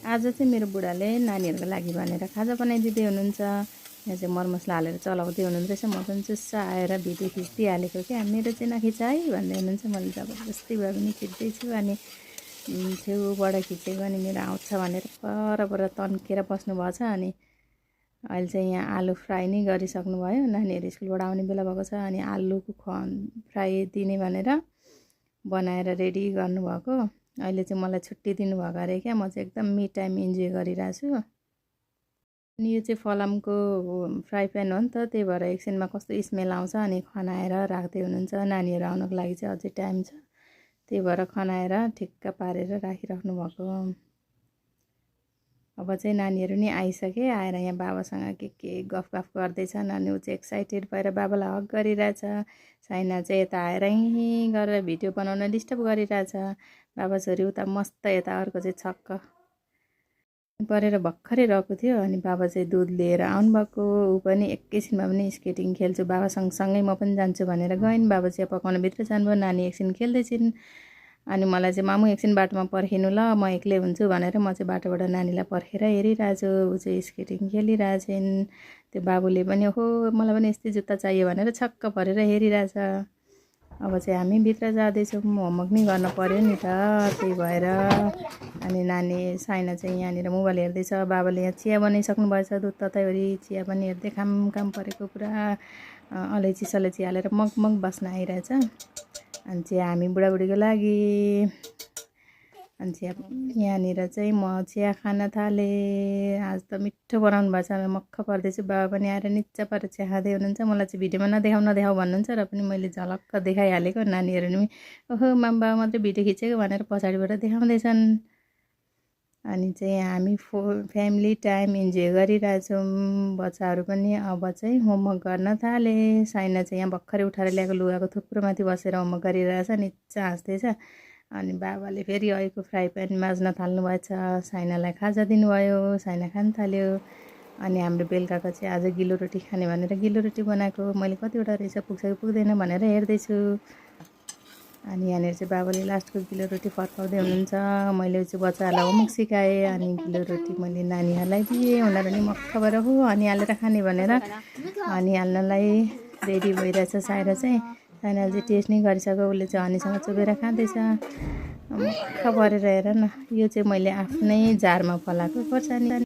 आज चाहिँ मेरो बुढाले नानीहरूको लागि भनेर खाजा बनाइदिँदै हुनुहुन्छ। यहाँ चाहिँ मरमसला हालेर चलाउँदै हुनुहुँदो रहेछ। म पनि चुस्स आएर भिडियो खिचिदिइहालेको क्या। मेरो चाहिँ नखिच है भन्दै हुनुहुन्छ। मैले जबरजस्ती भए पनि खिच्दैछु। अनि छेउबाट खिचेको अनि मेरो आउँछ भनेर पर तन्केर बस्नुभएको छ। अनि अहिले चाहिँ यहाँ आलु फ्राई नै गरिसक्नु भयो। नानीहरू स्कुलबाट आउने बेला भएको छ। अनि आलुको फ्राई दिने भनेर बनाएर रेडी गर्नुभएको। अहिले चाहिँ मलाई छुट्टी दिनुभएको अरे क्या। म चाहिँ एकदम मी टाइम इन्जोय गरिरहेको छु। अनि यो चाहिँ फलामको फ्राई प्यान हो नि त, त्यही भएर एकछिनमा कस्तो स्मेल आउँछ। अनि खनाएर राख्दै हुनुहुन्छ। नानीहरू आउनको लागि चाहिँ अझै टाइम छ, त्यही भएर खनाएर ठिक्क पारेर राखिराख्नु भएको। अब चाहिँ नानीहरू नि आइसके, आएर यहाँ बाबासँग के गफ गर्दैछन्। अनि ऊ चाहिँ एक्साइटेड भएर बाबालाई हग गरिरहेछ। साइना चाहिँ यता आएर गरेर भिडियो बनाउन डिस्टर्ब गरिरहेछ। बाबा छोरी उता मस्त, यता अर्को चाहिँ छक्क परेर भर्खरै रहेको थियो। अनि बाबा चाहिँ दुध लिएर आउनुभएको। ऊ पनि एकैछिनमा पनि स्केटिङ खेल्छु बाबा सँगसँगै म पनि जान्छु भनेर गइन्। बाबा चाहिँ पकाउन भित्र जानुभयो, नानी एकछिन खेल्दैछिन्। अनि मलाई चाहिँ मामु एकछिन बाटोमा पर्खिनु ल, म एक्लै हुन्छु भनेर म चाहिँ बाटोबाट नानीलाई पर्खेर हेरिरहेको छु। ऊ चाहिँ स्केटिङ खेलिरहेछन्। त्यो बाबुले पनि ओहो मलाई पनि यस्तै जुत्ता चाहियो भनेर छक्क परेर हेरिरहेछ। अब चाहिँ हामी भित्र जाँदैछौँ, होमवर्क नि गर्न पर्यो नि त, त्यही भएर। अनि नानी साइना चाहिँ यहाँनिर मोबाइल हेर्दैछ। बाबाले यहाँ चिया बनाइसक्नु भएछ, दुध तताइवरी चिया पनि हेर्दै काम परेको पुरा अलैँची सलैँची हालेर मग बस्न आइरहेछ। अनि चिया हामी बुढाबुढीको लागि। अनि चिया यहाँनिर चाहिँ म चिया खान थालेँ। आज त मिठो बनाउनु भएको छ, मक्ख पर्दैछु। बाबा पनि आएर निच्चा परेर चिया खाँदै हुनुहुन्छ। मलाई चाहिँ भिडियोमा नदेखाऊ भन्नुहुन्छ, र पनि मैले झलक्क देखाइहालेको। नानीहरू नि ओहो माम बाबा मात्रै भिडियो खिचेको भनेर पछाडिबाट देखाउँदैछन्। अनि चाहिँ हामी फ्यामिली टाइम इन्जोय गरिरहेछौँ। बच्चाहरू पनि अब चाहिँ होमवर्क गर्न थाले। साइना चाहिँ यहाँ भर्खरै उठाएर ल्याएको लुगाको थुप्रोमाथि बसेर होमवर्क गरिरहेछ, निच्चा हाँस्दैछ। अनि बाबाले फेरि अहिलेको फ्राई प्यान माझ्न थाल्नुभएछ। साइनालाई खाजा दिनुभयो, साइना खान थाल्यो। अनि हाम्रो बेलुकाको चाहिँ आज गिलो रोटी खाने भनेर गिलो रोटी बनाएको। मैले कतिवटा रहेछ पुग्छ कि पुग्दैन भनेर हेर्दैछु। अनि यहाँनिर चाहिँ बाबाले लास्टको गिलो रोटी फर्काउँदै हुनुहुन्छ। मैले चाहिँ बच्चाहरूलाई होमवर्क सिकाएँ। अनि गिलो रोटी मैले नानीहरूलाई दिएँ। उनीहरू नि मक्ख भएर हो हनी हालेर खाने भनेर हनी हाल्नलाई रेडी भइरहेछ। साइरा चाहिँ साइनाले चाहिँ टेस्ट नै गरिसक्यो। उसले चाहिँ हनीसँग चुबेर खाँदैछ। मक्ख परेर हेर न, यो चाहिँ मैले आफ्नै जारमा फलाएको खोर्सानी।